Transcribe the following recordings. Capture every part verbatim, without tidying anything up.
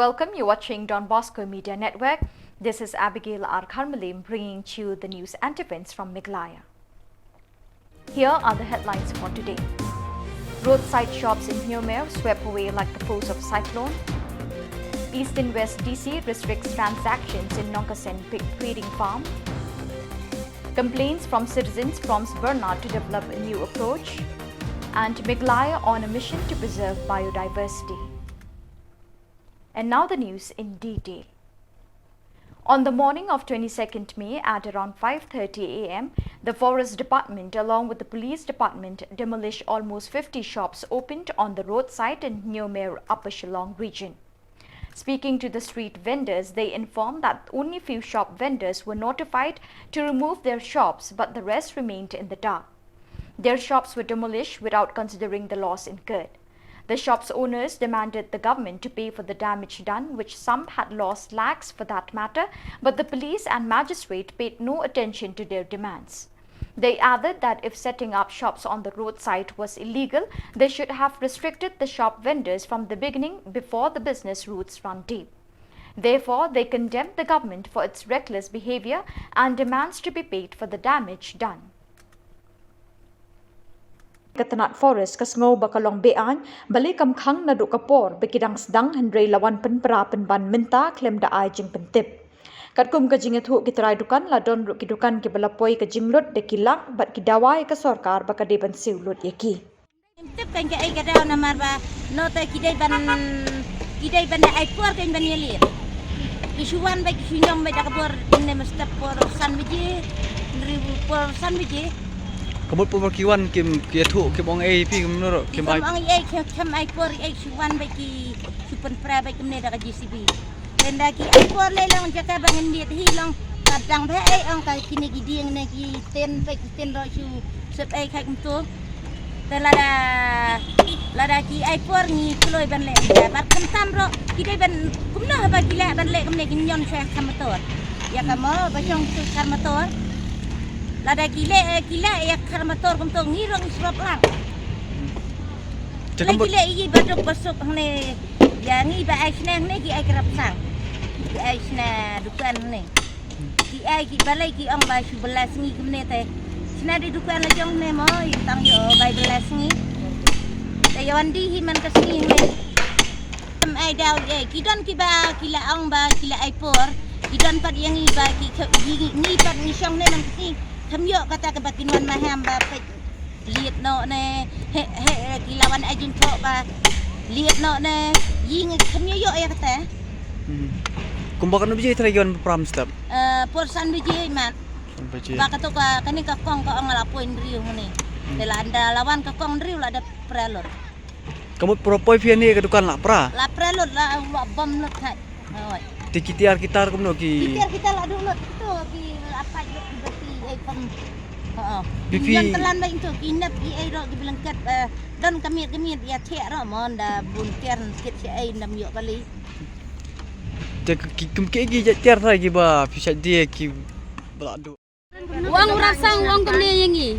Welcome, you're watching Don Bosco Media Network. This is Abigail R Kharmalim bringing to you the news and events from Meghalaya. Here are the headlines for today. Roadside shops in Hneomere swept away like the force of cyclone. Eastern West D C restricts transactions in Nongkasen pig breeding farm. Complaints from citizens prompts Bernard to develop a new approach. And Meghalaya on a mission to preserve biodiversity. And now the news in detail. On the morning of twenty-second May at around five thirty A M, the Forest Department along with the Police Department demolished almost fifty shops opened on the roadside in Hneomere, Upper Shillong region. Speaking to the street vendors, they informed that only few shop vendors were notified to remove their shops, but the rest remained in the dark. Their shops were demolished without considering the loss incurred. The shops' owners demanded the government to pay for the damage done, which some had lost lakhs for that matter, but the police and magistrate paid no attention to their demands. They added that if setting up shops on the roadside was illegal, they should have restricted the shop vendors from the beginning before the business roots run deep. Therefore, they condemned the government for its reckless behavior and demands to be paid for the damage done. Ka tnat Forest ka sngew ba ka long be-aiñ balei kam khang naduh ka por ba ki dang sdang hynrei la wan pynpra pynban mynta khlem da ai jingpyntip. Katkum ka jingïathuh ki trai dukan, la don ruh ki dukan kiba la poi ka jinglut da ki lak bad ki dawa ïa ka sorkar ba ka dei ban siew lut ïa ki. Tip kan ka ei ka daw namar ba nota ki dei ban, ki dei ban da ai por kan ban ïa leit. Ki shu wan ba ki shu ñiong ba da ka bor ne mestep por san baje, hynriew por san baje. Ka mut por ki wan kim, ki ïathuh kim ong ei phi kim nor kim ai. Kim ong ei, kim, kim ai por ei, shu wan ba ki shu pynpra ba kim ne da ka J C B. Te nda ki ai por lei long jaka ba ngin miet hi long, ka dang ba ei ong ka kine ki dieng ne ki ten, ba ki ten ro shu sep ei khai kumto. Te lada, lada ki ai por ngi kloi ban leh, ba khamtam ro ki dei ban kumno haba ki leh ban leh kumne ki ñion sha kham motor. Ïa ka mo ba shong sha kham motor. Lada ki leh, ki leh ïa kham motor kumto ngi rong srop lang. Te leh kam ki leh ïa ba duk ba suk hangne. Ïa ngi ba ai shna hangne ki ai krap sang. Ki ai shna dukan hangne. Ki ai ki balei ki ong ba shu bela sngi kumne te. Shna dei dukan la jong hangne mo, ïa tang ïoh bai bela sngi. Te ïa wan dih hi man ka sngi hangne. Em ai daw ïa ki don kiba ki la ong ba ki la ai por. Ki don pat ïa ngi ba ki khe-, ngi, ngi pat ngi shong hangne man ka sngi. Kham ïoh kata kaba kin wan maham ba peit. Liet noh ne, he, he, ki la wan ai jingthoh ba liet noh ne, ïing kham ïoh ïoh ïa kata. Hmm. Kumba katno baje trai ki wan pynpra mynstep? Eh, por san baje mat. San baje. Ba kato ka, kane ka kong ka ong la poi hynriew ne. Hmm. Te la ynda la wan ka kong hynriew la da pra lut. Ka mut por poi phi ne ka dukan la pra? La pra lut, la, la bom lut hai. Hooid. Te ki tiar ki tar kumno ki? Ki tiar ki tar la duh lut to, ki la pait lut ki bati ei pam. Hooid. Phi phi. Ñion tlan ba into ki nep ki ei ro ki blanket, eh, don ka miet ka miet ïa thiah ro mo nda bun tiar kit shi ei ndam ïoh kali. Te ki kum ki ki tiar trai kiba phi shah die ki ba la duh. U ong u Rapsang u ong kumne ïa ngi.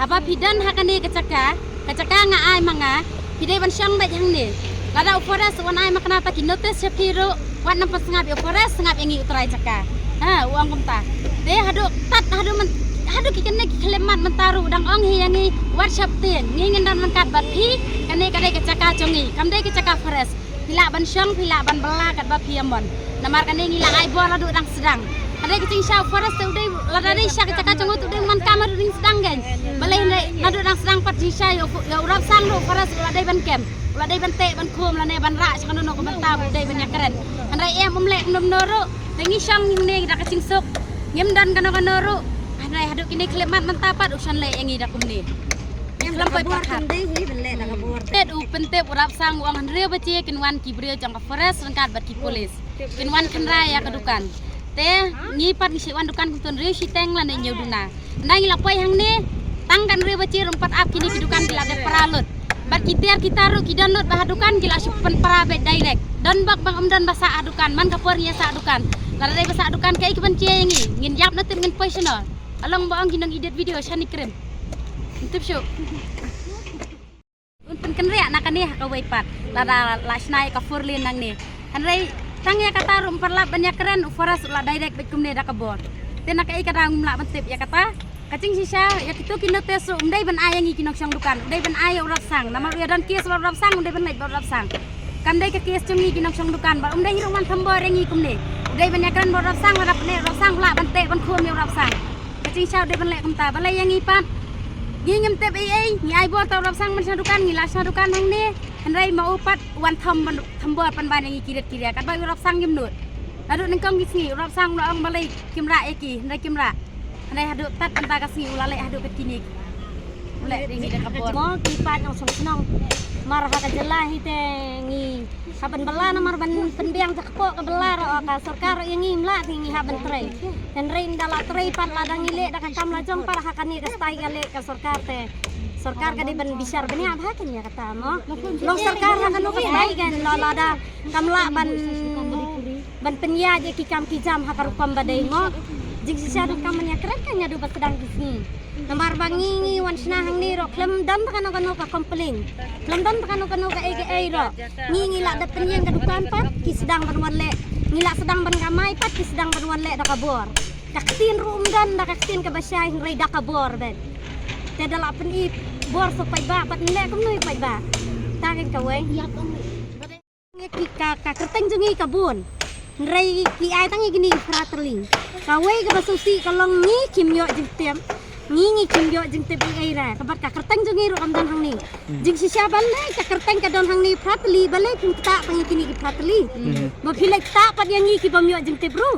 Haba phi don ha kane ka jaka, ka jaka nga ai ma nga, phi dei ban shong beit hangne. Lada u forest u wan ai makna ta ki notice sha phi ruh, wat nang pynsngap ïa u forest, sngap ïa ngi u trai jaka. Ha, u ong kumta. Te haduh tat, haduh myn-, haduh ki kane ki khyllipmat mynta ruh dang ong hi ïa ngi, wat shah pyrthei, ngi ngin don ryngkat bad phi, kane ka dei ka jaka jong ngi, kam dei ka jaka forest. Phi lah ban shong, phi lah ban bylla katba phi ïa mon. Namar kane ngi la ai bor haduh dang sdang. Hynrei ka jingshisha u forest te u dei, lada dei sha ka jaka jong u te u dei man kam haduh dang sdang kein. Balei hynrei haduh dang sdang pat jingshisha ïa u, ïa u Rapsang ruh u forest u la dei ban kem. U la dei ban teh ban khum lane ban rah sha kano kano ka bynta ba u dei ban ïakren. Hynrei em um leh kumno kumno ruh. Te ngi shong ngi ne ngi da ka jingsuk. Ngim don kano kano ruh. Hynrei haduh kine khyllipmat mynta pat u shon leh ïa ngi da kumne. Em da ka bor. Tet u pyntip u Rapsang u ong hynriew baje kin wan ki briew jong ka forest ryngkat bad ki police. Kin wan khynra ïa ka dukan. Te ngi pat ngi shu wan dukan kumto hynriew shiteng lane hynñiew duna. Nda ngi la poi hangne tang ka hynriew baje ruh pat ap kine ki dukan ki la dep pra lut. Bad ki tiar ki tar ruh ki don lut ba ha dukan ki la shu pynpra beit direct. Don bok ba ym don ba sah ha dukan man ka por ngi ïa sah dukan. Lada dei ba sah dukan kaei kaban jia ïa ngi. Ngin ïap na tip ngin poi shano. Along ba ong ki nong edit video shane krim. Ngin tip shuh. Un pynkynriah na kane ha kawei pat. Lada la shna ïa ka four lane nangne. Hynrei Tang ïa kata ruh ym pat lah ban ïakren, u Faras u la direct beit kumne da ka bor. Te na kaei ka daw ngim lah ban tip ïa kata. Ka jingshisha ïa kito ki notice ruh ym dei ban ai ïa ngi ki nongshong dukan, u dei ban ai ïa u Rapsang. Namar u ïa don case bad u Rapsang, u dei ban leit bad u Rapsang. Kam dei ka case jong ngi ki nongshong dukan, bad um dei hi ruh u wan thombor ïa ngi kumne. U dei ban ïakren bad u Rapsang, lada pyneh u Rapsang u lah ban teh ban khum ïa u Rapsang. Ka jingshisha u dei ban leh kumta, balei ïa ngi pat? Ngi ngim tip ei ei, ngi ai bor ta u Rapsang ban shna dukan, ngi la shna dukan hangne. Hynrei ma u pat u wan thom ban, thombor pynban ïa ngi ki rit ki ria. Katba u Rapsang ngim nud. Naduh nyngkong ki sngi u Rapsang u la ong balei kim rah ïa ki, hynrei kim rah. Hynrei haduh tad mynta ka sngi u la leh haduh kat kine. U leh ïa ngi da ka bor. Mo ki paid nongshong shnong. Mar ha ka jylla hi te ngi hap ban bylla namar ban pynbiang ja kpoh ka bylla ruh ka sorkar ruh ïa ngi ym lah te ngi hap ban trei. Hynrei ynda la trei pat lada ngi leh da ka kam la jong pat ha kane ka style ka leh ka sorkar te. Sorkar ka dei ban bishar bniah bha kan ïa kata mo. Long sorkar ha kano ka style kan la lada kam lah ban, ban pynïaid ïa ki kam ki jam ha ka rukom ba dei mo. Jingshisha dang kam ban ïakren kan ïa du ba sdang ki sngi. Namar ba ngi ngi wan shna hangne ruh khlem don ta kano kano ka complain. Khlem don ta kano kano ka ei ka ei ruh. Ngi ngi la da pynïeng ka dukan pat ki sdang ban wan leh. Ngi la sdang ban kamai pat ki sdang ban wan leh da ka bor. Ka ktien ruh um don da ka ktien kaba shai hynrei da ka bor ben. Te da la pyni bor sa paidbah bad ngi leh kumno ïa paidbah. Ta kan kawei. Ngi ki ka, ka kyrteng jong ngi ka bun. Hynrei ki ai tang ïa kine ki phra tylli. Kawei kaba sngewsih ka long ngi kim ïoh jingtip. Ngi ngi kim ïoh jingtip ei ei re. Ka bad ka kyrteng jong ngi ruh kam don hangne. Jingshisha balei ka kyrteng ka don hangne phra tylli, balei kim ktah tang ïa kine ki phra tylli. Ba phi leh ktah pat ïa ngi ki bym ïoh jingtip ruh.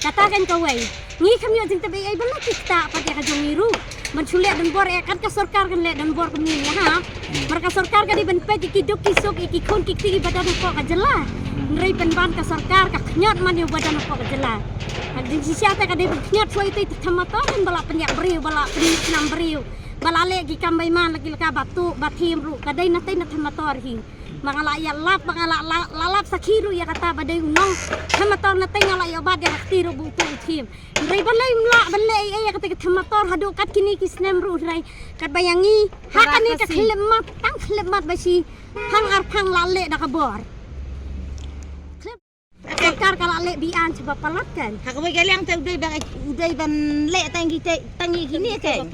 Kata kan kawei. Ngi kham ïoh jingtip ei ei ban la ki ktah pat ïa ka jong ngi ruh. Ban shu leh donbor ïa kat ka sorkar kan leh donbor kumne ïa ha. Mar ka sorkar ka dei ban peit ïa ki duk ki suk ïa ki khun ki kti kiba don hapoh ka jylla. Hynrei pynban ka sorkar ka khñiot man ïa uba don hapoh ka jylla. Ka jingshisha te ka dei ban khñiot shuwa ïa te thamator kan ba la pynïap briew ba la pynïap snam briew. Ba la leh ki kam beiman la ki laka ba tuh ba thiem ruh ka dei na te na thamator hi. Ba nga la ïa lap ba nga la la lap sakhi ruh ïa kata ba dei u nong thamator na te nga la ïa bat ïa ka kti ruh ba u tuh u thiem. Hynrei balei ym lah ban leh ei ei ïa kata ka thamator haduh kat kine ki snem ruh hynrei katba ïa ngi ha kane ka khyllipmat tang khyllipmat ba shi phang ar phang la leh da ka bor. Sorkar ka la leh biang sha ba palat kan. Ha kawei ka liang te u dei ba u dei ban leh tang ki te tang ki kine kan.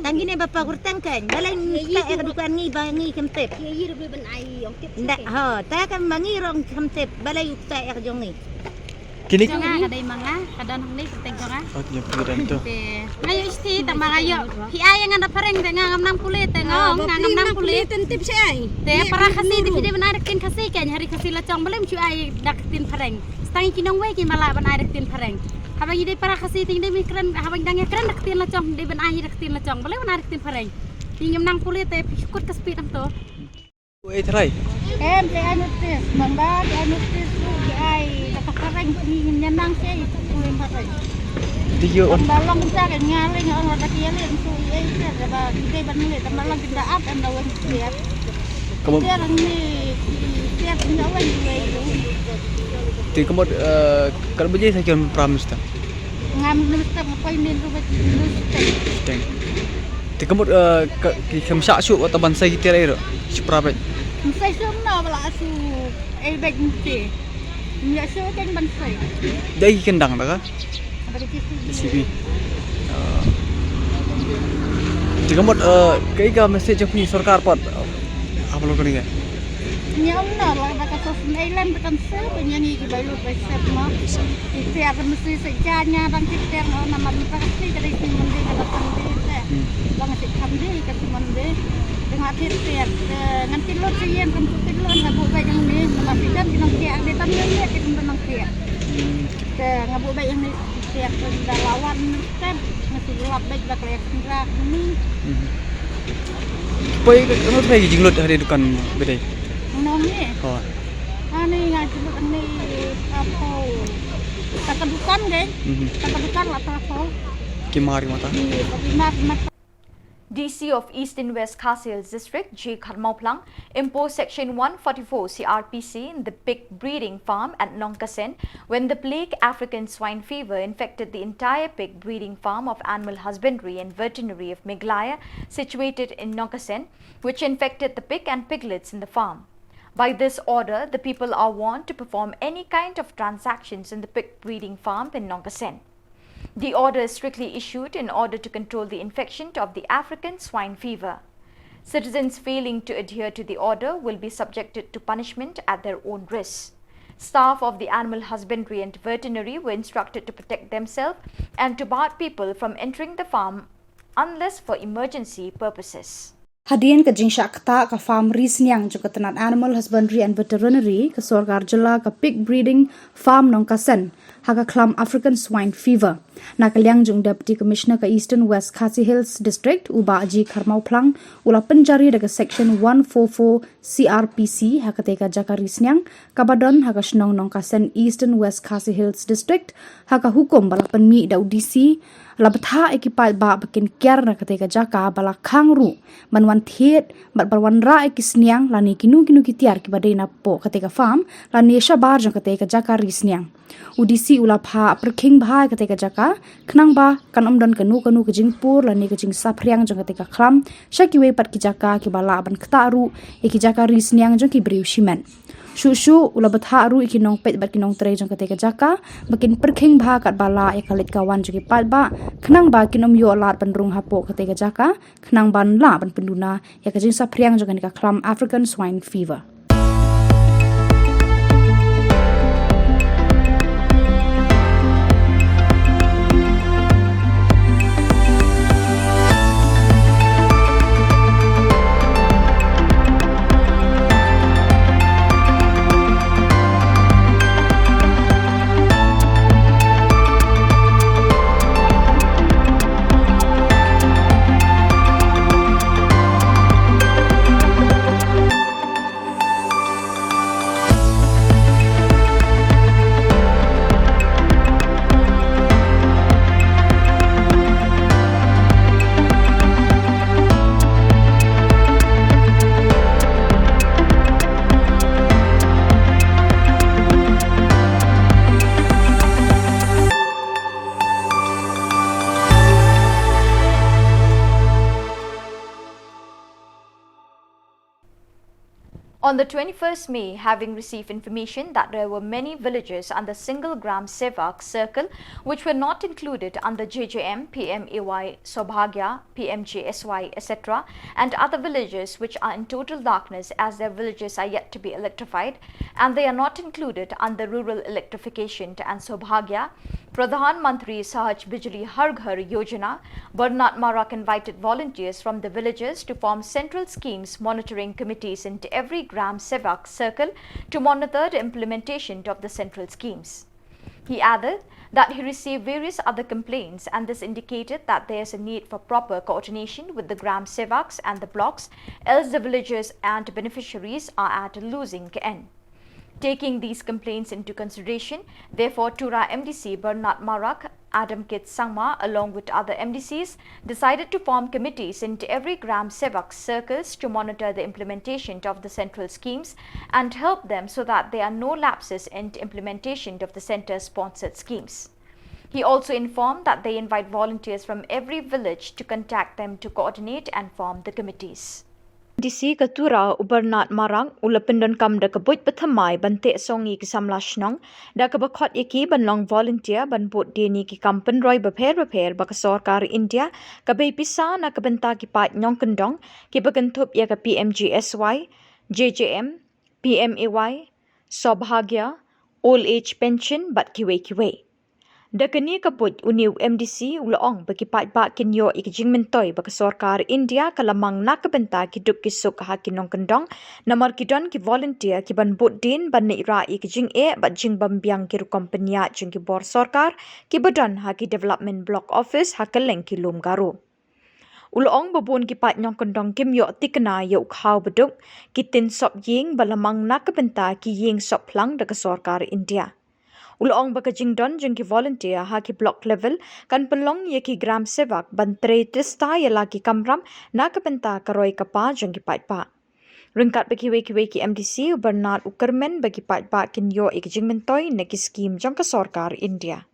Tang kine ba pa kurteng kan. Balei ngi ktah ïa ka dukan ngi ba ngi kham tip. Nda ha ta kan ba ngi rong kham tip balei u ktah ïa ka jong ngi. Kine jong nga ka dei ma nga ka don hangne kyrteng jong nga. Oh, ïa phi don tu. Te nga ïoh isti tang ba nga ïoh. Phi ai ïa nga da phareng te nga ngam nang pule te nga ong nga ngam nang pule. Te para Khasi te phi dei ban ai da ktien Khasi kan ha ri Khasi la jong balei ym shu ai da ktien phareng. Tang ki nongwei ki ma lah ban ai da ktien phareng. Haba ngi dei para Khasi te ngi dei ban kren haba ngi dang ïa kren da ktien la jong dei ban ai da ktien la jong balei ban ai da ktien phareng. Te ngim nang pule te phi shu kut ka speed hangto. Oi, trai. Em, te ai notice, bang ba te ai notice tu te ai kata phareng tu ngi ngin ïa nang sei tu pule phareng. Te ïoh on. Bang ba long ta kan nga lei nga ong lada ki ïa lei tu ïa ei te ba ki dei ban lei ta ba long ki da ap em da wan ki ïa. Ka mut. Te rang ni ki ïa ni wan ki ïa. Te ka mut, eh, ka mut ba jai sa ki Prime Minister. Ngam minister nga poi nin ruh ba ki minister. Teng. Te ka mut, eh, ka, ki kham shah shuh wat ban sai ki tiar ei ruh. Shi private. Ngam sai shuh no ba la shu ei bek nte. Ngam ïa shuh kan ban sai. Dei ki kyndang da ka? Ba dei ki shu. Shi bi. Ah. Te ka mut, eh, kaei ka message jong phi sorkar pat. Apa lo ka ni ka? Ngi ong na la ba ka sos nei lam ba kan se ba ngi ngi ki bai lut bai sep ma. Ki tiar ka mesti se ja nya dang ki tiar ma na ma ba ka si ka dei si mandi ka dei si mandi te. Ba nga si mandi ka si mandi. Te nga ti tiar te ngan ti lut si yen kan tu ti lut nga bu bai jong ni na ma si kan ki nang tiar de tam yen ne ki nang tiar. Te nga bu bai jong ni tiar te da lawan te nga si lap bai ba ka yak sendra ni. Poi ka ngot poi jinglut ha ri dukan bedai. Nong ni. Oh. Ani nga jinglut ani apa? Kata dukan deh. Kata dukan lah apa? Kimari mata. Di mari mata. D C of Eastern West Khasi Hills District, G. Kharmauplang, imposed Section one forty-four C R P C in the pig breeding farm at Nongkasen when the plague African swine fever infected the entire pig breeding farm of Animal Husbandry and Veterinary of Meghalaya situated in Nongkasen, which infected the pig and piglets in the farm. By this order, the people are warned to perform any kind of transactions in the pig breeding farm in Nongkasen. The order is strictly issued in order to control the infection of the African swine fever. Citizens failing to adhere to the order will be subjected to punishment at their own risk. Staff of the animal husbandry and veterinary were instructed to protect themselves and to bar people from entering the farm unless for emergency purposes. Hadien ka jingshah ktah ka farm ri sniang jong ka tnat Animal Husbandry and Veterinary ka sorkar jylla, ka pig breeding farm Nongkasen ha ka khlam African Swine Fever, na ka liang jong Deputy Commissioner ka Eastern West Khasi Hills District, u Bah G Kharmawphlang, u la pynjari da ka Section one four four C R P C ha katei ka jaka ri sniang kaba don ha ka shnong Nongkasen, Eastern West Khasi Hills District, ha ka hukum ba la pynmih da u D C, la bthah ïa ki paidbah ba kin kiar na katei ka jaka ba la khang ruh ban wan thied bad ban wanrah ïa ki sniang lane kino kino ki tiar kiba dei napoh katei ka farm lane shabar jong katei ka jaka ri sniang. U D C u la phah pyrkhing bha ïa katei ka jaka khnang ba kan ym don kano kano ka jingpur lane ka jingsaphriang jong katei ka khlam sha kiwei pat ki jaka kiba lah ban ktah ruh ïa ki jaka ri sniang jong ki briew shimet. Shuh shuh u la bthah ruh ïa ki nongpeit bad ki nongtrei jong katei ka jaka ba kin pyrkhing bha katba lah ïa ka leit ka wan jong ki paidbah khnang ba kin ym ïoh lad ban rung hapoh katei ka jaka khnang ban lah ban pynduna ïa ka jingsaphriang jong kane ka khlam African Swine Fever. On the twenty-first May, having received information that there were many villages under single Gram Sevak circle which were not included under J J M, P M A Y Saubhagya, P M G S Y, et cetera, and other villages which are in total darkness as their villages are yet to be electrified and they are not included under rural electrification and Saubhagya, Pradhan Mantri Sahaj Bijli Har Ghar Yojana, Bernard Marak invited volunteers from the villages to form central schemes monitoring committees into every Gram Sevak circle to monitor the implementation of the central schemes. He added that he received various other complaints and this indicated that there is a need for proper coordination with the Gram Sevaks and the blocks, else the villagers and beneficiaries are at a losing end. Taking these complaints into consideration, therefore, Tura M D C Bernard Marak, Adam Kit Sangma, along with other M D Cs, decided to form committees into every Gram Sevak circles to monitor the implementation of the central schemes and help them so that there are no lapses in implementation of the center-sponsored schemes. He also informed that they invite volunteers from every village to contact them to coordinate and form the committees. D C ka Tura u Bernard Marak u la pyndonkam da ka buit ba thymmai ban teh song ïa ki samla shnong da kaba khot ïa ki ban long volunteer ban bud dien ïa ki kam pynroi bapher bapher ba ka sorkar India ka bei pisa na ka bynta ki paid nongkyndong kiba kynthup ïa ka P M G S Y, J J M, P M A Y, Saubhagya, Old Age Pension bad kiwei kiwei. Da kane ka buit une u M D C u la ong ba ki paidbah kin ïoh ïa ki jingmyntoi ba ka sorkar India ka la mang na ka bynta ki duk ki suk ha ki nongkyndong namar ki don ki volunteer kiban bud dien ban leit rah ïa ki jingeh bad jingbymbiang ki rukom pynïaid jong ki bor sorkar kiba don ha ki Development Block Office ha kylleng ki lum Garo. U la ong ba bun ki paid nongkyndong kim ïoh tikna ïa u khaw ba duk, ki tin sop ïing ba la mang na ka bynta ki ïing sop phlang da ka sorkar India. U la ong ba ka jingdon jong ki volunteer ha ki block level kan pynlong ïa ki Gram Sevak ban trei trista ïa la ki kamram na ka bynta ka roi ka par jong ki paidbah. Ryngkat bad kiwei kiwei ki M D C, u Bernard u kyrmen ba ki paidbah kin ïoh ïa ki jingmyntoi na ki skim jong ka sorkar India.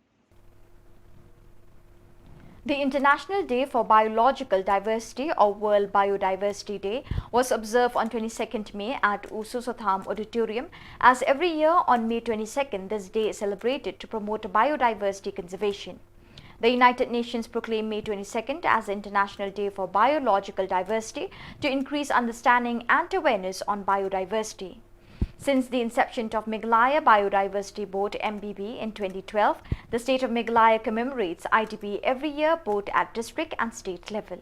The International Day for Biological Diversity, or World Biodiversity Day, was observed on twenty-second May at U Soso Tham Auditorium, as every year on May twenty-second, this day is celebrated to promote biodiversity conservation. The United Nations proclaimed May twenty-second as the International Day for Biological Diversity to increase understanding and awareness on biodiversity. Since the inception of Meghalaya Biodiversity Board, M B B, in twenty twelve, the state of Meghalaya commemorates I D B every year, both at district and state level.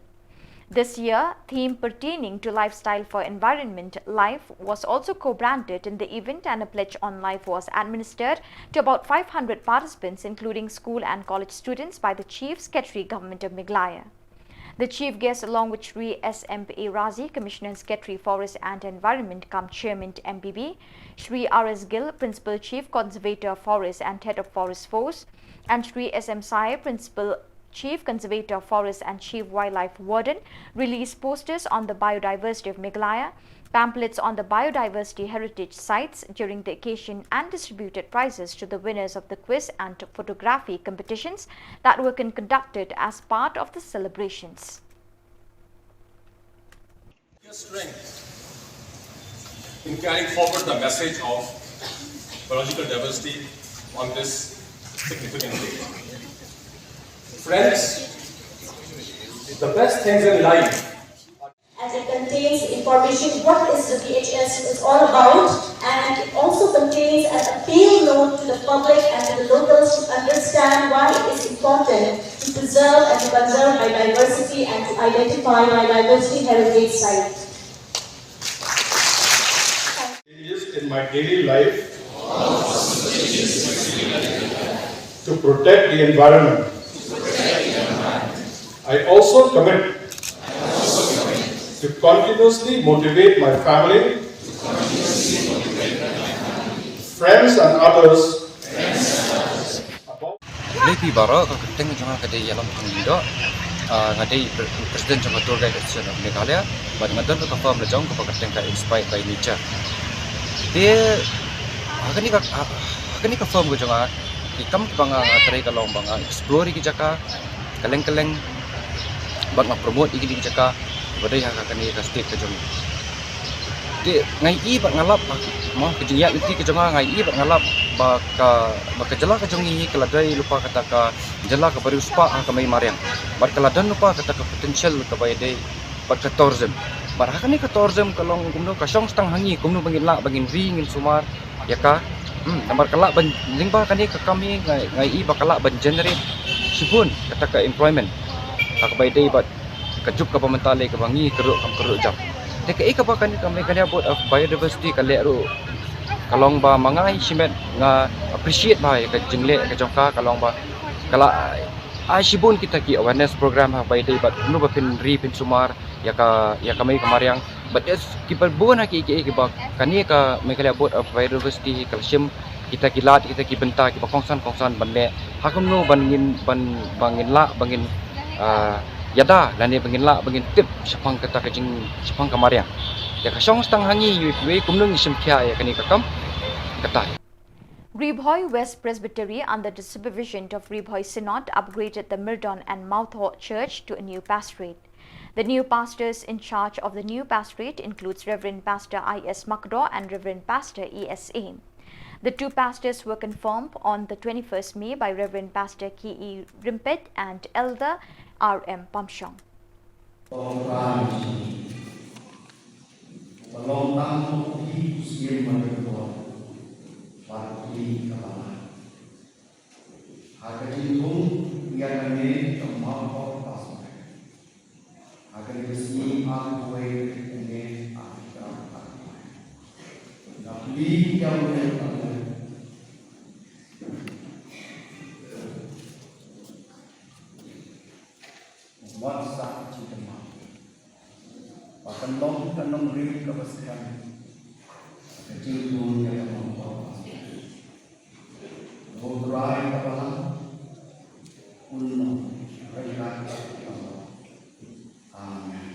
This year, theme pertaining to lifestyle for environment, life, was also co-branded in the event, and a pledge on life was administered to about five hundred participants, including school and college students, by the Chief Secretary, Government of Meghalaya. The chief guest, along with Shri S M P A Razi, Commissioner Secretary, Forest and Environment, cum Chairman, M B B, Shri R S Gill, Principal Chief Conservator, Forest and Head of Forest Force, and Shri S M Sai, Principal Chief Conservator, Forest and Chief Wildlife Warden, released posters on the biodiversity of Meghalaya, pamphlets on the biodiversity heritage sites during the occasion, and distributed prizes to the winners of the quiz and photography competitions that were con-, conducted as part of the celebrations. Strength in carrying forward the message of biological diversity on this significant day. Friends, the best things in life. And it contains information what is the B H S is all about, and it also contains an appeal note to the public and to the locals to understand why it is important to preserve and to conserve biodiversity and to identify biodiversity heritage sites. In my daily life to protect the environment. I also commit to continuously motivate my family, friends, and others about Khublei phi baroh. Ka kyrteng jong nga ka dei Ïalam Thang Lyngdoh. Ah, nga dei pre-, president jong ka Tour Guide Association of Meghalaya. Bad nga don ka firm la jong kaba kyrteng ka Inspired by Nature. Te ha kane ka, ha, ha kane ka firm ka jong nga, ki kam kiba nga, nga trei ka long ba nga explore ïa ki jaka kylleng kylleng, bad nga promote ïa kine ki jaka ba dei ha kane ka state ka jong ngi. Te nga ïohi bad nga lap ba, mo, ka jingïaid lynti ka jong nga, nga ïohi bad nga lap ba ka, ba ka jylla ka jong ngi ka la dei lypa kata ka jylla kaba riewspah ha ka mei mariang. Bad ka la don lypa kata ka potential kaba ïadei bad ka tourism. Bad ha kane ka tourism ka long kumno, ka shong tang ha ngi kumno ba ngin lah, ba ngin ri, ngin sumar ïa ka. Hmm, namar ka lah ban, lyngba kane ka kam hi nga, nga ïohi ba ka lah ban generate shibun kata ka employment ha kaba ïadei bad ka juk kaba mynta lei kaba ngi kyrduh kam kyrduh jam. Te kaei kaba kane ka Meghalaya Board of Biodiversity ka leh ruh, ka long ba ma nga hi shimet nga appreciate bha ïa ka jingleh ka jong ka, ka long ba ka la ai shibun kita ki awareness program ha kaba ïadei bad kumno ba phin ri phin sumar ïa ka, ïa ka mei ka mariang. Bad kiba bun ha ki, ki, kiba kane ka Meghalaya Board of Biodiversity ka la shim kita ki lad, kita ki bynta kiba kongsan kongsan ban leh ha kumno ban ngin, ban, ba ngin lah, ba ngin, ah, ïada lane ba ngin lah, ba ngin tip shaphang kata ka jing, shaphang ka mariang. Te ka shong tang ha ngi, ïa kumno ngi shim khia ïa kane ka kam. Kata. Ri Bhoi West Presbytery, under the supervision of Ri Bhoi Synod, upgraded the Myrdon and Mawthoh Church to a new pastorate. The new pastors in charge of the new pastorate includes Reverend Pastor I S Makdoh and Reverend Pastor E S A. The two pastors were confirmed on the twenty-first May by Reverend Pastor K E Rympet and Elder R M Pamshong. Ka long tang u Khun u Siem Mari Khlong, bad u Khun ka Balang. Ha ka jingthung ïa kane ka Mawthoh Pastorate, ha kane ka sngi arphew wei tarik u May arphew arphew wei, nga plie ïa u Myrdon wat sa ka jingkynmaw ba kan long ka nongrim kaba skhem ha ka jingthung ïa ka Mawthoh Pastorate. Ko Trai kaba long, un long, rynsan ka long. Amen.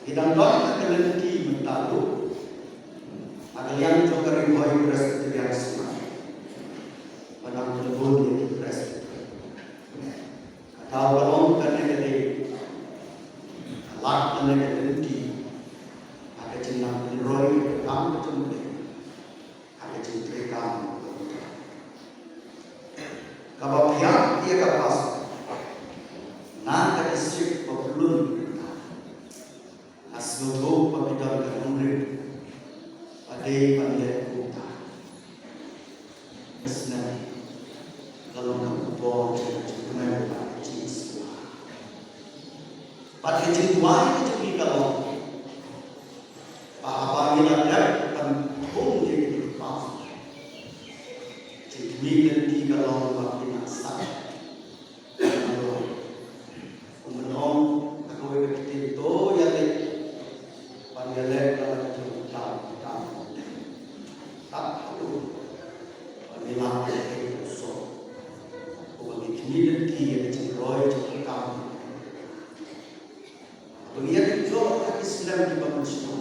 Ki dang don ha ka lynti mynta ruh ha ka liang jong ka Ri Bhoi Presbyterian Synod ba nang pynbun ïa ki Presbyterian. Ka daw ka long kane ka dei ka lad kane ka lynti ha ka jingnang pynroi ïa ka kam ka jong U Blei ha ka jingtrei kam kaba pynïaid ïa ka pastor na ka district ba pynlong mynta. Nga sngewthuh ba phi don ka nongrim ba dei ban leh kumta. Snem ka long ka bor jong ka jingkmen bad ka jingsngewbha. Bad ka jingduwai ka jong ngi ka long ba haba ngi la dep ban thung ïa ki pastor, jingkhmih lynti ka long ba phin nang sah. Kum ban ong ha kawei ka ktien, to ïaleh ban ïaleh na la ka jong ka kam ka kam. Tang haduh ba ngi lah ban leh ka song, uba ngi khmih lynti ïa ka jingroi jong ka kam. Ba ngi ïa ki jong ha ki snem kiba mynshuwa,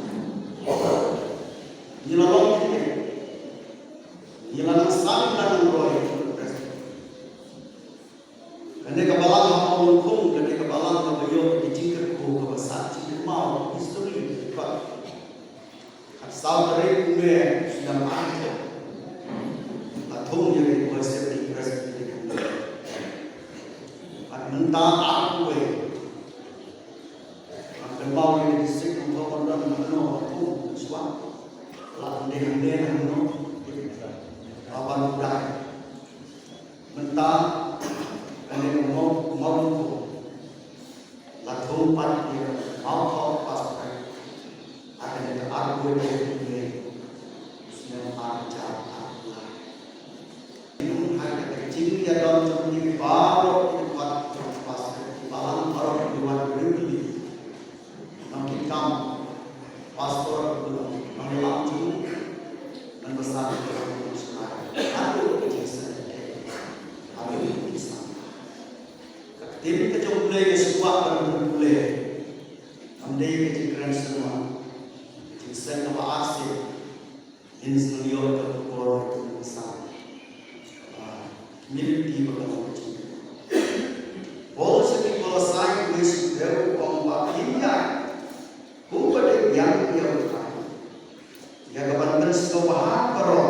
ngi la long kine, ngi la nang sam, ngi la nang roi. Kane ka balang ha Mawlyngkhuh, kane ka balang kaba ïoh ïa ka jingkyrkhu kaba sah jingkynmaw, history, ba khatsaw tarik u May snem ar hajar, la thung ïa ka Ri Bhoi Assembly Presbyterian. Bad mynta arphew wei. Ngan kynmaw ïa ka district, ngan kynmaw ban don hangno, la thung shuwa. La hynde hynde hangno. Ba ban u dai. Mynta kane ka Maw, Mawlyngkhuh la thung pat ïa ka Mawthaw Pastorate ha kane ka arphew wei tarik u May, snem ar hajar arphew lai. Ha ka jingïadon jong ngi baroh ki dkhot jong ka Pastorate, ki balang baroh ki wan, ki riew ki lieng, nongkitkam Pastorate, nongïalam jong u, ngan basan ïa ka jingshai haduh ka jingsan, haduh ka jingsan. Ka ktien ka jong U Blei ka shu kwah ban pynpule. Kam dei ka jingkren sngewbha, ka jingseng kaba arsien. Ngin sa ïoh ka por ka jingsan. Ba ngin ïoh ba ka long ka jingkren. Paul sha ki Kolossai, u wei sha u phew, u ong ba phin ïaid kumba dei biang ïa U Trai, ïa kaban pynsngewbha baroh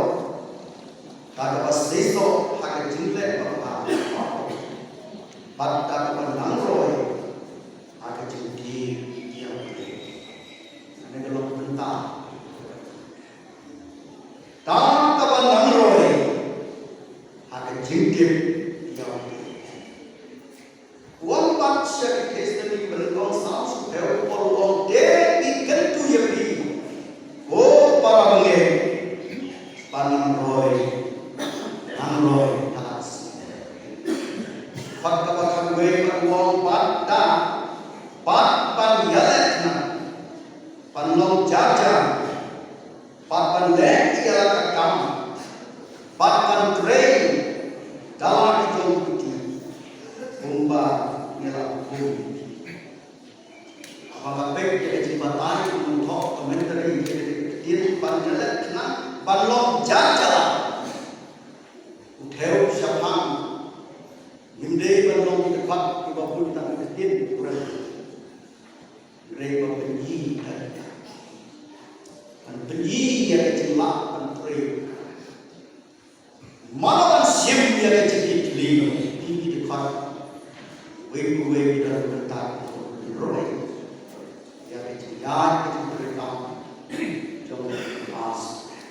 da kaba seisoh ha ka jingleh babha, bad da kaba nang roi ha ka jingkyrkhu ïa U Blei. Kane ka long bynta. Da kaba nang roi ha ka jingkyrkhu ïa U Blei. U ong pat sha ki Khristan, ki Korinth, saw shu phew, u Paul u ong, te ngi kyntu ïa phi, ko para bangeit, ba nang roi, nang roi ka la sngewthuh. Bad kaba khatwei pat u ong, bad da, bad ban ïaleh khnang, ban long jar jar, bad ban leh ïa la ka kam, bad ban trei da la ki jong ki kti, kumba ngi la hukum. Haba nga peit ïa ka jingbatai, u nongthoh commentary ïa ka ktien ban ïaleh khnang, ban long jar jar, u thew shaphang, ngim dei ban long ki dkhot kiba bun tang ki ktien, u kren. Hynrei ban pyni ïa ka, ban pyni ïa ka jinglah ban trei. Mano ban shim ïa ka jingkitkhlieh, ki dkhot wei pa wei ki don bynta, ki roi ïa ka jingïaid ka jingtrei kam jong ka Pastorate.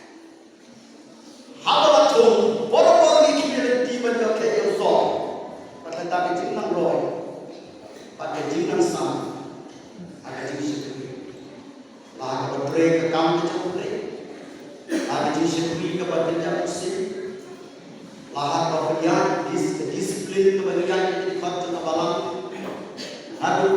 Haba la thung, por por ngi khmih lynti ban ïoh khie ïoh sor. Bad kata ka jingnang roi, bad ka jingnang sam, ha ka jingshakri. La ha kaba trei ka kam ka jong U Blei, ha ka jingshakri kaba bynta u sih, la ha kaba pynïaid dis, ka discipline kaba pynïaid ka dkhot jong ka balang. Haduh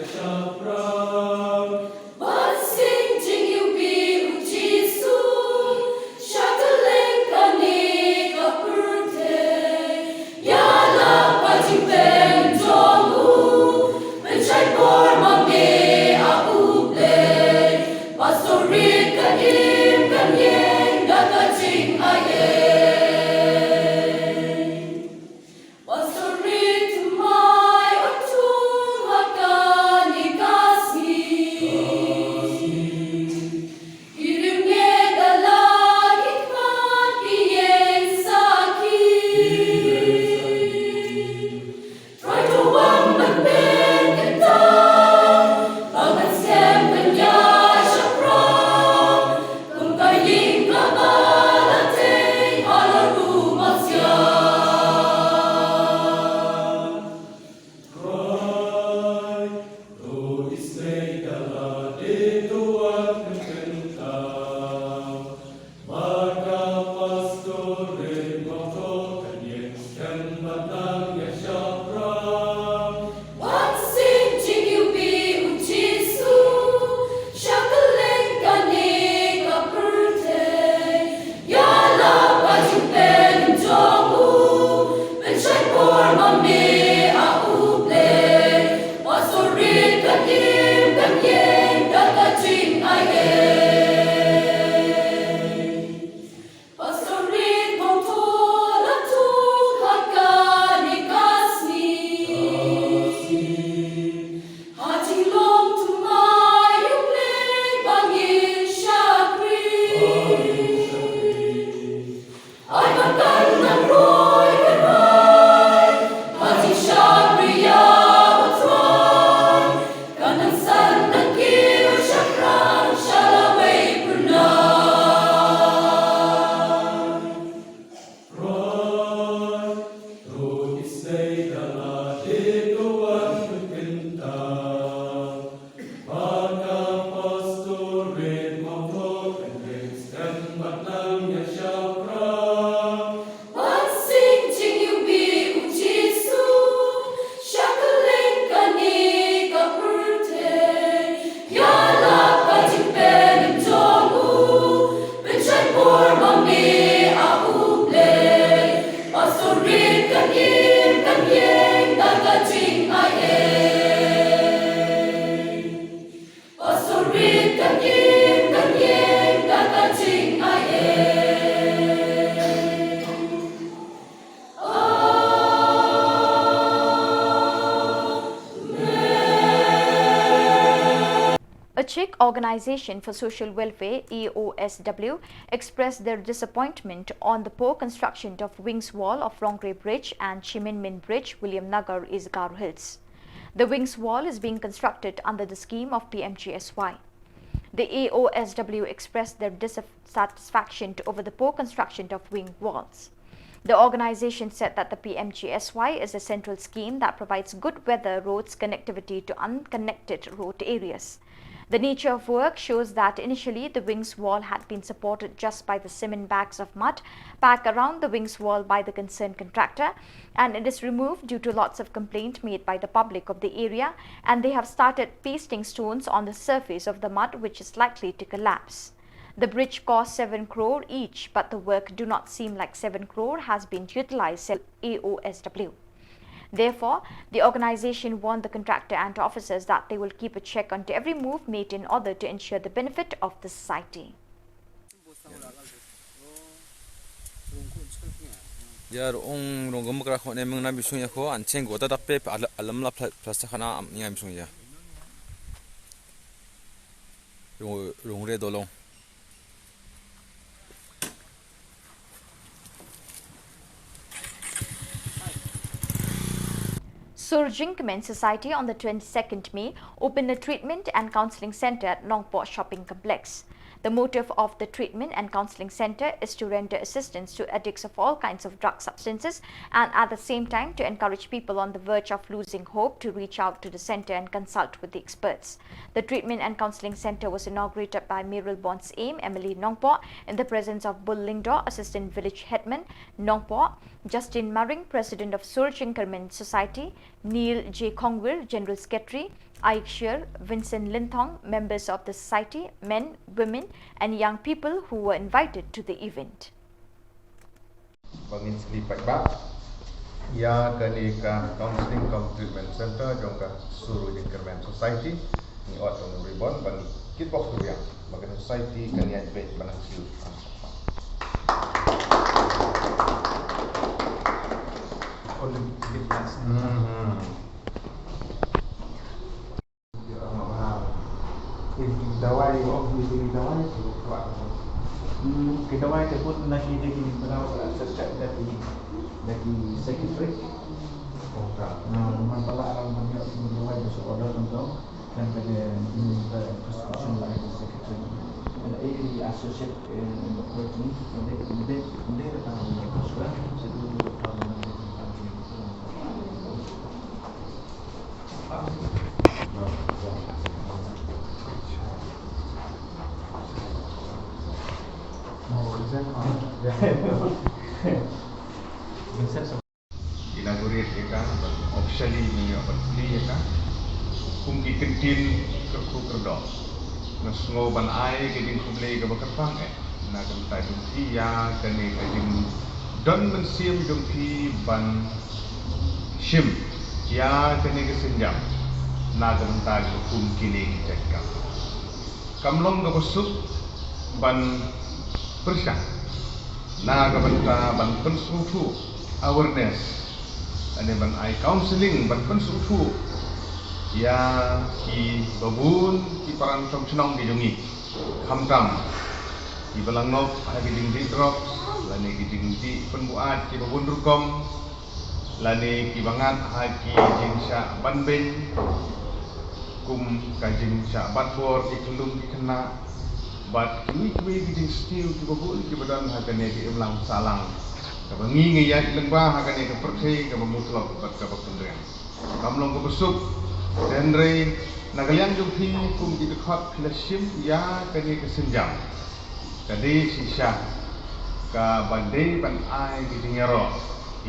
Shaphrang. Ban sing jingiwbih u Jisu, sha kylleng kane ka pyrthei. Ïalap ka jingpynjong u, pynshai bor ma me, ah U Blei. Pastor Reed kan im kan ïeng da ka jingaiei. Pastor Reed thymmai un thung ha kane ka sngi. Ki riewngeit da la khmih ki ïeng sakhi. Trai to wan ban pynkyntang, ba ngan skhem ban ïaid shaphrang, kum ka ïing kaba la teng halor u Messiah. Trai to isynei da lade, to wan pynkyntang. Ba ka pastor Reed Mawthoh kan ïeng skhem bad nang ïa shaphrang. Wan sing jingiwbih u Jisu, sha kylleng kane ka pyrthei. Ïalap ka jingpynjong u, pynshai bor ma me, ah U Blei. Pastor Reed kan im kan ïeng da ka jingaiei. Pastor Reed Mawthoh la thung ha kane ka sngi. Ha jinglong thymmai U Blei ba ngin shakri. Ai ba kan nang roi kynroi, ha jingshakri ïa U Trai. Kan nang san nang kiew shaphrang sha lawei phyrnai. Trai, to isynei da lade, to wan pynkyntang. Ba ka pastor Reed Mawthoh kan ïeng skhem bad nang ïa shaphrang. Wan sing jingiwbih u Jisu, sha kylleng kane ka pyrthei. Ïalap ka jingpynjong u, pynshai bor ma me, ah U Blei. Pastor Reed kan im kan ïeng da ka jingaiei. Pastor Reed kan im kan ïeng da ka jingaiei. A Czech organization for social welfare, E O S W, expressed their disappointment on the poor construction of Wings Wall of Rongre Bridge and Chiminmin Bridge, Williamnagar, East Garo Hills. The Wings Wall is being constructed under the scheme of P M G S Y. The E O S W expressed their dissatisfaction over the poor construction of wing walls. The organization said that the P M G S Y is a central scheme that provides good weather roads connectivity to unconnected road areas. The nature of work shows that initially the wings wall had been supported just by the cement bags of mud packed around the wings wall by the concerned contractor, and it is removed due to lots of complaint made by the public of the area, and they have started pasting stones on the surface of the mud, which is likely to collapse. The bridge cost seven crore each, but the work do not seem like seven crore has been utilized, said E O S W. Therefore, the organization warned the contractor and officers that they will keep a check onto every move made in order to ensure the benefit of the society. Ïa, rung, rung gum kra kho ne meng na bisung ïa kho, an cheng go ta dak pe, pe, al-, alam la pla-, plastic khana am ïa bisung ïa. Rung, rung re dolong. Sur Jingkmen Society on the twenty-second May opened a treatment and counselling centre at Nongpoh Shopping Complex. The motive of the treatment and counselling centre is to render assistance to addicts of all kinds of drug substances and at the same time to encourage people on the verge of losing hope to reach out to the centre and consult with the experts. The treatment and counselling centre was inaugurated by Mayoral Bond Syiem, M L A Nongpoh, in the presence of Bull Lyngdoh, Assistant Village Headman, Nongpoh, Justin Maring, President of Sur Jingkmen Society, Neil J Khongwir, General Secretary, Aikshir, Vincent Linthong, members of the society, men, women, and young people who were invited to the event. Ba ngin sli paidbah ïa kane ka Counseling cum Treatment Center jong ka Sur Jingkyrmen Society. Ngi ot ïa u ribbon ba ngi kitbok ruh ïa ba ka society kan ïaid beit ban nang siew. Dawai, oh, dawai, dawai. Ki dawai te pun na ki dei ki brau, sa sa da ki da ki secretary. Nah, memang pala orang banyak ki dawai da su order tentang kan pada ini prescription lah ki secretary. Ada ki associate eh, ni, ni, ni, ni, ni, Inaugurate ïa ka, officially ngi ïoh ban plie ïa ka kum ki kyntien kyrkhu kyrdoh. Nga sngew ban ai ka jingkhublei kaba kyrpang eh na ka bynta jong phi ïa kane ka jingdon mynsiem jong phi ban shim ïa kane ka sienjam na ka bynta jong kum kine ki jait kam. Kam long kaba suk ban pyrshang na ka bynta ban pynsngewthuh, awareness, lane ban ai counselling ban pynsngewthuh ïa kiba bun ki para nongshong shnong ki jong ngi, khamtam kiba la ngop ha ki jingdih drugs lane ki jingdih pynbuaid kiba bun rukom, lane kiba ngat ha ki jingshah ban beiñ kum ka jingshah bat bor, ki khyllung ki khynnah bad kiwei kiwei ki jingsniew kiba bun kiba don ha kane ka imlang sahlang kaba ngi ngi ïaid lyngba ha kane ka pyrthei kaba mutlop bad kaba kynriang. Kam long kaba suk, hynrei na ka liang jong phi kum ki dkhot phi la shim ïa kane ka sienjam. Ka dei shisha kaba dei ban ai ki jingïaroh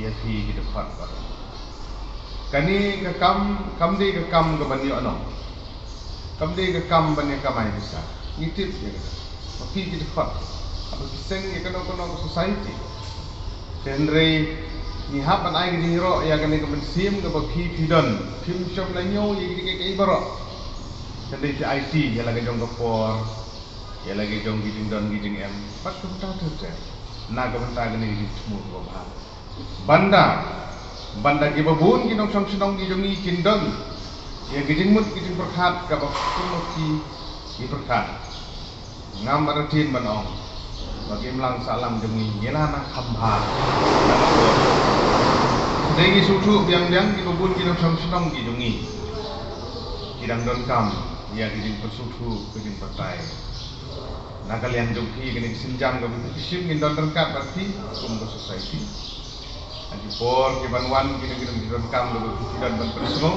ïa phi ki dkhot baroh. Kane ka kam kam dei ka kam kaban ïoh noh. Kam dei ka kam ban ïa kamai pisa. Ngi tip ïa kata. Ba phi ki dkhot haba phi seng ïa kano kano ka society. Hynrei ngi hap ban ai ka jingïaroh ïa kane ka mynsiem kaba phi phi don. Phim shym la ñiew ïa kine kiei kiei baroh. Hynrei phi aiti ïa la ka jong ka por, ïa la ki jong ki jingdon ki jingem bad kumta ter ter na ka bynta kane ka jingthmu kaba bha. Ban da ban da kiba bun ki nongshong shnong ki jong ngi kin don ïa ki jingmut ki jingpyrkhat kaba kum ki ki pyrkhat. Ngam artatien ban ong ba ki imlang sahlang jong ngi ngi la nang kham bha. Dei ngi sngewthuh biang biang kiba bun ki nongshong shnong ki jong ngi ki dang donkam ïa ki jingpynsngewthuh ki jingpyrthei. Na ka liang jong phi kane ka sienjam kaba phi shim ngin don ryngkat bad phi kum ka society. Ha ki por ki ban wan kine ki donkam kaba phi don ban pynsngew.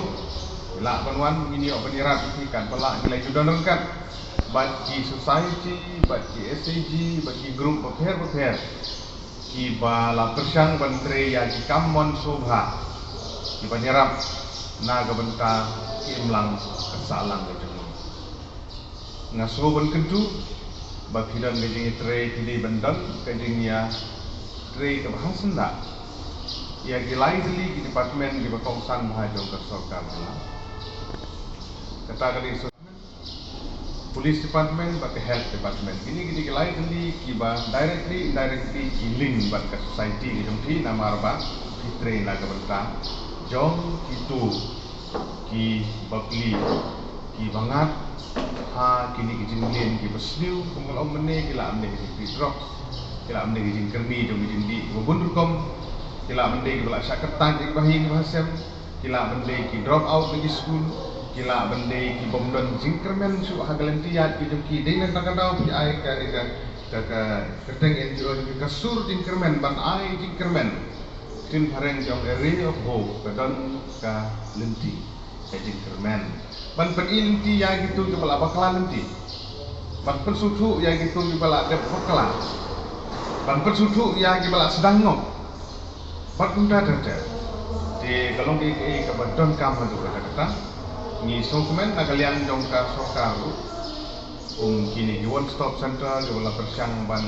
Ki lah ban wan, ngin ïoh ban ïarap ïa phi katba lah ngi la ju don ryngkat bad ki society, bad ki S A G, bad ki group bapher bapher kiba la pyrshang ban trei ïa ki kam mon sngewbha kiban ïarap na ka bynta ki imlang ka sahlang ka jong ngi. Nga sngew ban kyntu ba phi don ka jingïatrei, phi dei ban don ka jingïatrei kaba ha syndah ïa ki lai tylli ki department kiba kongsan bha jong ka sorkar jylla. Kata ka dei Police Department bad ka Health Department. Kine ki dei ki lai tylli kiba directly indirectly ki link bad ka society ka jong phi namar ba phi trei na ka bynta jong kito ki bapli, ki bangat ha kine ki jingmlien kiba sniew, kum ka long mynne ki lah mynne ki jingpli drugs, ki lah mynne ki jingkyrni jong ki jingdih kiba bun rukom, ki lah mynne kiba lah shah kyrteng kiba ha ïing kiba ha sem, ki lah mynne ki drop out na ki skul, ki lah mynne ki bym don jingkyrmen shuh ha ka lynti ïaid ki jong ki. Dei na kata ka daw phi ai ka, ka, ka, ka kyrteng N G O ka Sur Jingkyrmen ban ai jingkyrmen. Ktien phareng jong A Ray of Hope ka don ka lynti ka jingkyrmen ban pyni lynti ïa kito kiba la bakla lynti, ban pynsngewthuh ïa kito kiba la dep bakla, ban pynsngewthuh ïa kiba la sdang ngop bad kumta ter ter. Te ka long kaei kaei kaba donkam haduh katta katta. Ngi sngewkmen na ka liang jong ka sorkar ruh, kum kine ki one stop center kiba la pyrshang ban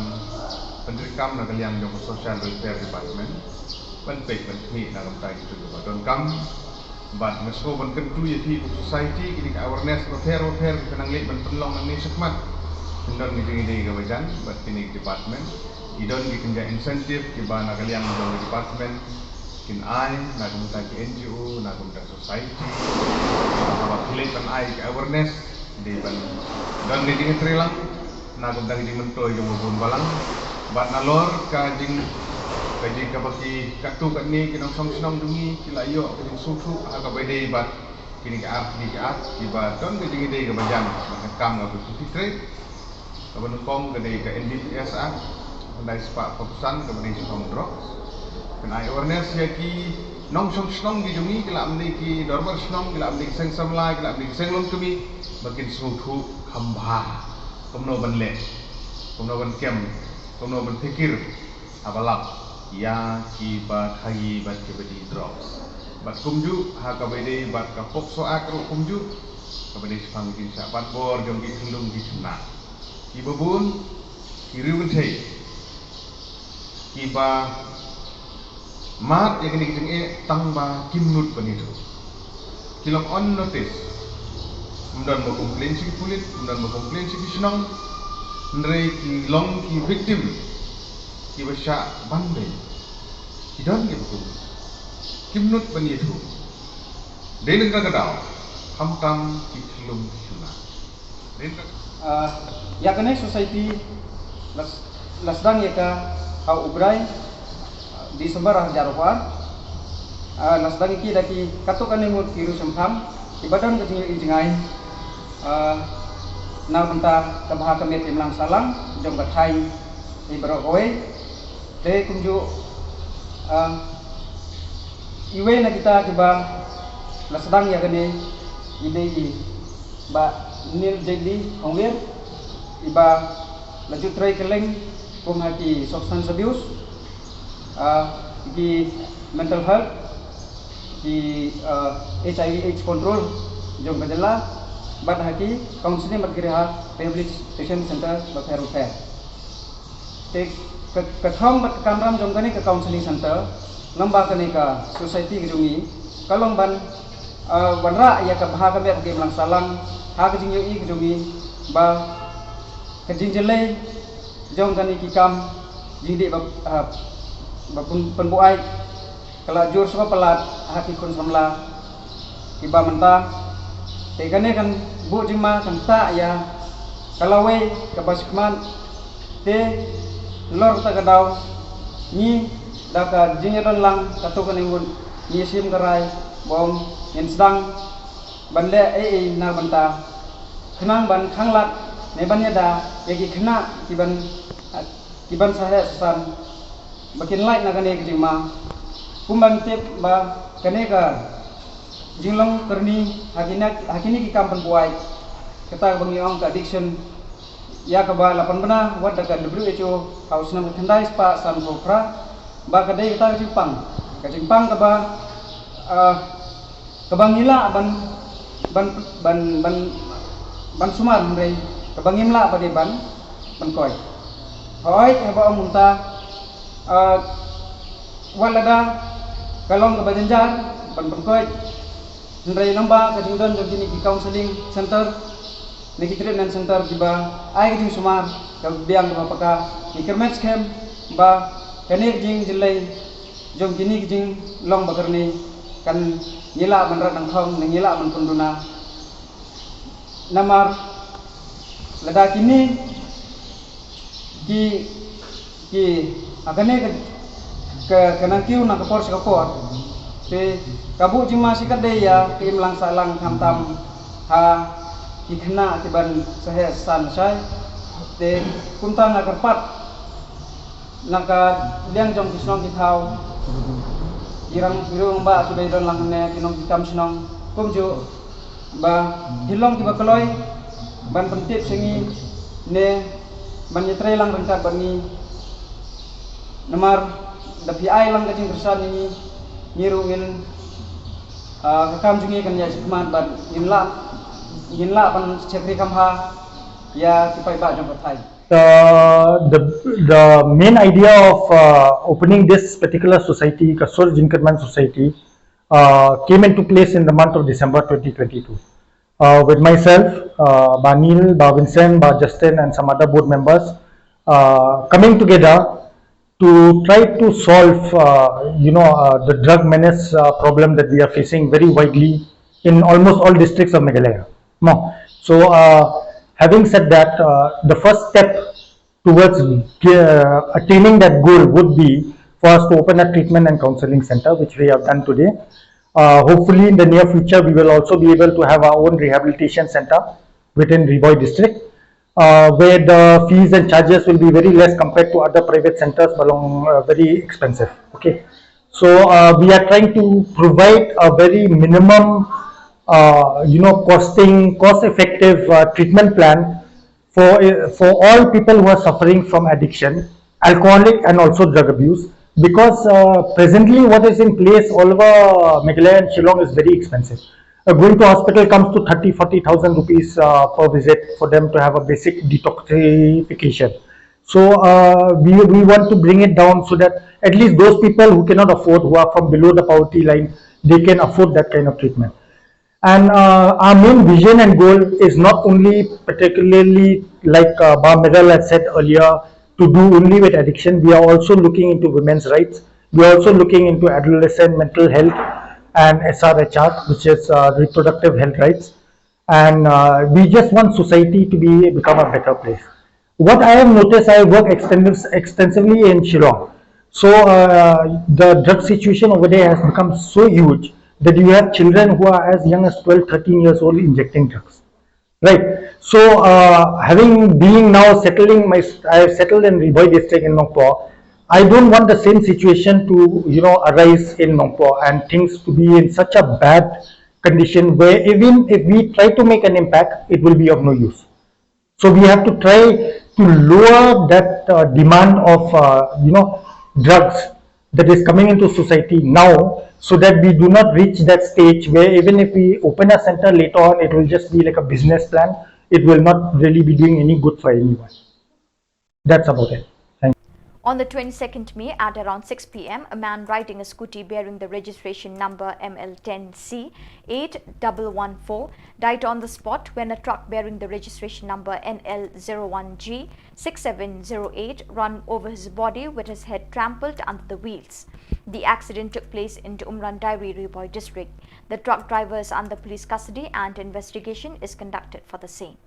pyntreikam na ka liang jong ka Social Welfare Department, ban peit ban khmih na ka bynta kito kiba donkam. Bad nga sngew ban kyntu ïa phi kum society, kine ki awareness bapher bapher ki nang leh ban pynlong nangne shakhmat. Ki don ki jingïadei kaba jan bad kine ki department. Ki don ki kynja incentive kiba na ka liang jong ki department kin ai na ka bynta ki N G O, na ka bynta society, haba ki leit ban ai ka awareness, dei ban don ka jingïatreilang na ka bynta ka jingmyntoi jong u bun balang. Bad nalor ka jing, ka jing kaba ki katto katne ki nongshong shnong jong ngi ki la ïoh ka jingsngewthuh ha kaba ïadei bad kine ki ar tylli ki ar kiba don ka jingïadei kaba jan bad ka kam kaba phi trei, kaba nyngkong ka dei ka N D P S Act, khyndai spah arphew san, kaba dei shaphang drugs. Kan ai awareness ïa ki nongshong shnong ki jong ngi, ki la ym dei ki dorbar shnong, ki la ym dei ki seng samla, ki la ym dei ki seng longkmie, ba kin sngewthuh kham bha kumno ban leh, kumno ban kem, kumno ban pyrkhat haba lap ïa kiba khaïi bad kiba die drugs. Bad kumjuh ha kaba ïadei bad ka POCSO Act ruh kumjuh, kaba dei shaphang ka jingshah ban bor jong ki khyllung ki khynnah. Kiba bun ki riew kynthei kiba mad ïa kine ki jingeh tang ba kim nud ban ïathuh. Ki long on notice. Ym don ba complain sha ki pulit, ym don ba complain sha ki shnong. Hynrei ki long ki victim kiba shah ban beiñ. Ki don kiba kum, kim nud ban ïathuh. Dei lyngba ka daw, khamtam ki khyllung ki khynnah. Dei lyngba Ah, ïa kane society la, la sdang ïa ka ha u Brai, ah, December ar hajar arphew ar. Ah, la sdang ïa ki da ki katto katne ngut ki riewshemphang kiba don ka jingïohi jngai, ah, na ka bynta ka bha ka miat ka imlang sahlang jong ka thaiñ hi baroh kawei. Te kumjuh, ah, iwei na kita kiba la sdang ïa kane i dei i Bah Neil Jade Lee Hongwir, iba la ju trei kylleng kum ha ki substance abuse, ah, ki mental health, ki, ah, H I V AIDS control jong ka jylla, bad ha ki counselling bad ki rehabilitation center bapher bapher. Te ka, ka thong bad ka kamram jong kane ka counselling center, lem bad kane ka society ka jong ngi, ka long ban, ah, wanrah ïa ka bha ka miat ka imlang sahlang ha ka jingïohi ka jong ngi, ba ka jingjyllei jong kane ki kam jingdih ba, ah, ba pyn, pynbuaid ka la jur shuwa palat ha ki khun samla kiba mynta. Te kane kan buh jingma, kan tah ïa ka lawei kaba shakhmat. Te halor kata ka daw, ngi da ka jingïadon lang katto katne ngut, ngi shim ka rai ba ngin sdang ban leh ei ei na ka bynta, khnang ban khanglad ne ban ïada ïa ki khynnah kiban, kiban saheh sahsan ba kin lait na kane ka jingma. Kumba ngi tip ba kane ka jinglong kyrni ha kine, ha kine ki kam pynbuaid, kata kaba ngi ong ka addiction, ïa kaba la pynbna wat da ka W H O ha u snem khyndai spah sanphew phra, ba ka dei kata ka jingpang, ka jingpang kaba, ah, kaba ngi lah ban, ban, ban, ban, ban sumar, hynrei kaba ngim lah ba dei ban, ban koit. Hooid, haba ong mynta, ah, wat lada ka long kaba jynjar ban pynkoit, hynrei lyngba ka jingdon jong kine ki counselling center ne ki treatment center kiba ai ka jingsumar kaba biang kaba paka, ngi kyrmen skhem ba kane ka jingjyllei jong kine ki jinglong ba kyrni kan ngi lah ban rat nangthong ne ngi lah ban pynduna. Namar lada kine ki, ki, ha kane ka, ka, ka nang kiew na ka por sha ka por, te ka buh jingma shi katdei ïa ka imlang sahlang khamtam ha ki khynnah kiban saheh sahsan shai. Te kumta nga kyrpad na ka liang jong ki shnong ki thaw, ki rang, ki rangbah kiba ïadon lang ne ki nongkitkam shnong, kumjuh ba phi long kiba kloi ban pyntip sha ngi ne ban ïatrei lang ryngkat bad ngi. Namar da phi ai lang ka jingkyrshan ïa ngi, ngi ruh ngin Ah, ka kam jong ngi kan ïa shim khmat bad ngin lah, ngin lah ban shakri kham bha ïa ki paidbah jong ka pyrthei. Uh, the the main idea of uh, opening this particular society, Kasur Jingkyrmen Society, uh, came into place in the month of December twenty twenty-two. Uh, with myself, uh, Bah Neil, Bah Vincent, Bah Justin, and some other board members, uh, coming together to try to solve, uh, you know, uh, the drug menace uh, problem that we are facing very widely in almost all districts of Meghalaya. No. So, uh, having said that, uh, the first step towards uh, attaining that goal would be for us to open a treatment and counseling center, which we have done today. Uh, hopefully, in the near future, we will also be able to have our own rehabilitation center within Ri Bhoi district, uh, where the fees and charges will be very less compared to other private centers, belong uh, very expensive. Okay, so uh, we are trying to provide a very minimum, uh, you know, costing, cost-effective uh, treatment plan for uh, for all people who are suffering from addiction, alcoholic and also drug abuse. Because uh, presently, what is in place all over Meghalaya and Shillong is very expensive. Uh, going to hospital comes to thirty, forty thousand rupees uh, per visit for them to have a basic detoxification. So uh, we, we want to bring it down so that at least those people who cannot afford, who are from below the poverty line, they can afford that kind of treatment. And uh, our main vision and goal is not only particularly like uh, Bah Miral had said earlier to do only with addiction. We are also looking into women's rights. We are also looking into adolescent mental health and S R H R, which is uh, reproductive health rights. And uh, we just want society to be become a better place. What I have noticed, I work extens- extensively in Shillong. So uh, the drug situation over there has become so huge that you have children who are as young as twelve, thirteen years old injecting drugs. Right. So uh, having being now settling my, I have settled in Ri Bhoi district in Nongpoh. I don't want the same situation to, you know, arise in Nongpoh and things to be in such a bad condition where even if we try to make an impact, it will be of no use. So we have to try to lower that uh, demand of uh, you know drugs that is coming into society now, so that we do not reach that stage where even if we open a center later on, it will just be like a business plan. It will not really be doing any good for anyone. That's about it. Thank you. On the twenty-second May at around six p m, a man riding a scooty bearing the registration number M L ten C eight double one four died on the spot when a truck bearing the registration number N L zero one G six seven zero eight ran over his body with his head trampled under the wheels. The accident took place in Umran Dairi, Ri Bhoi district. The truck driver is under police custody and investigation is conducted for the same.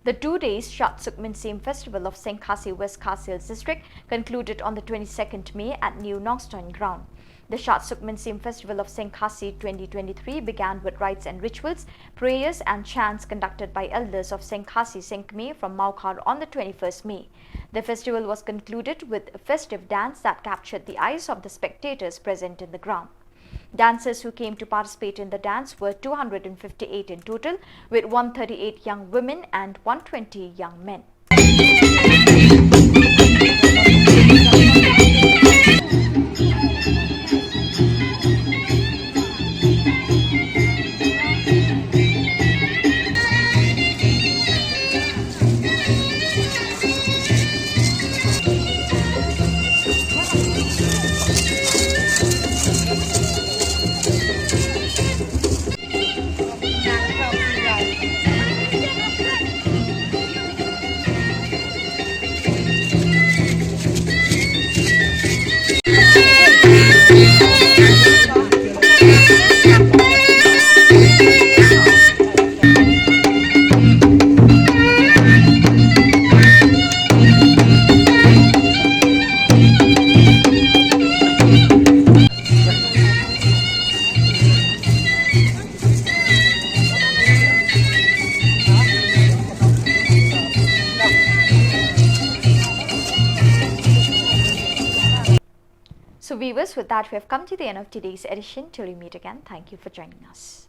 The two days Shad Sukh Mynsiem Festival of Seng Khasi, West Khasi Hills District, concluded on the twenty-second May at New Nongstoin Ground. The Shad Sukh Mynsiem Festival of Seng Khasi twenty twenty-three began with rites and rituals, prayers and chants conducted by elders of Seng Khasi Seng Kmie from Mawkhar on the twenty-first May. The festival was concluded with a festive dance that captured the eyes of the spectators present in the ground. Dancers who came to participate in the dance were two hundred fifty-eight in total, with one thirty-eight young women and one twenty young men. Viewers, with that, we have come to the end of today's edition. Till we meet again, thank you for joining us.